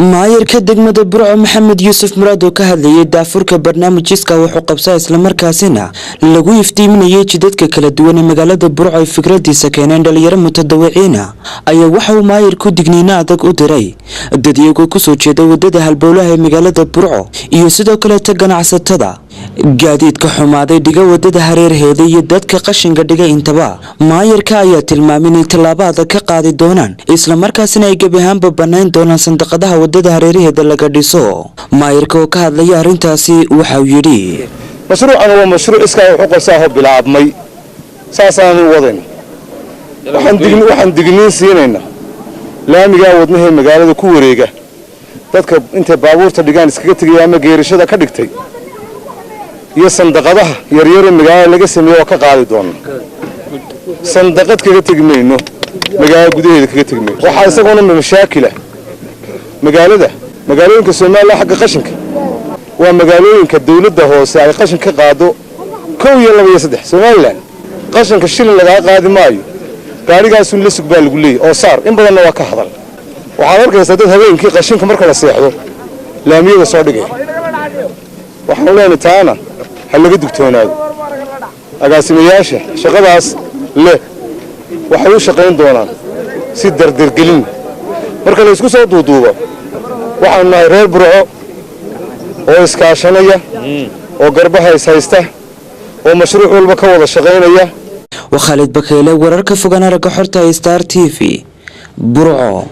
Maayarka degmada Burco, Maxamed Yuusuf Muraad, oo ka hadlayay daafurka barnaamijka wuxuu qabsaa, islamarkaasina lagu iftiiminayay jidadka kala duwan ee magaalada Burco ay fikradiisa keeneen dhalinyaro mutadawiciina, ayaa waxa uu maayarku digniino adag u diray dad iyagoo kusoo jeeda wadada halbowlaha ee magaalada Burco iyo sidoo kaleeta ganacsatada gaadiidka xumaaday dhiga wadada hareerheeda iyo dadka qashinka dhiga intaba. Maayarka ayaa tilmaamay inay tallaabo adag ka qaadi doonaan, islamarkaasina ay gebi ahaanba banayn doonaan sandaqadaha wadada hareeraheeda laga dhiso. Maayarka oo ka hadlaya arrintaasi waxa uu yidhi: Mashruucan waa mashruuc iskaa wuxu qabsaaho bilaabmay, saasaanu wadayna. Waxaan digniin siinaynaa laamigaa wadnahee magaalada ku wareega dadka intay baabuurta dhigaan iskaga tegaya ama geerishada ka dhigtay iyo sandaqadaha yaryaree magaalada laga sameeye, waa ka qaadi doona. Sandaqad kaga tegi mayno, magaalada gudaheeda kaga tegi mayno. Waxaa isagoona mashaakila magaalada. Magaalooyinka Somaliland xagga qashinka waa magaalooyinka dawladda hoose ay qashin ka qaado 1 iyo 2 iyo 3 Somaliland. Qashinka shilin lagaa qaadi maayo, gaadhigaasun la sug baa lagu leeyay oo saar. In badanna waa ka hadal. Waxaad arkaysaa dad habeenkii qashinka marka la seexdo laamiyada soo dhigaya. Waxaanu leenahay taana ha laga digtoonaado. Agaasimayaasha shaqadaas leh waxay u shaqayn doonaan si dardargelin. Marka la isku soo duuduubo, waxaanu nahay reer Burco oo iskaashanaya oo garbaha is haysta oo mashruuc walba ka wada shaqaynaya. Waa Khaalid Bakeyle, wararka fogaan aragga xorta, Star TV, Burco.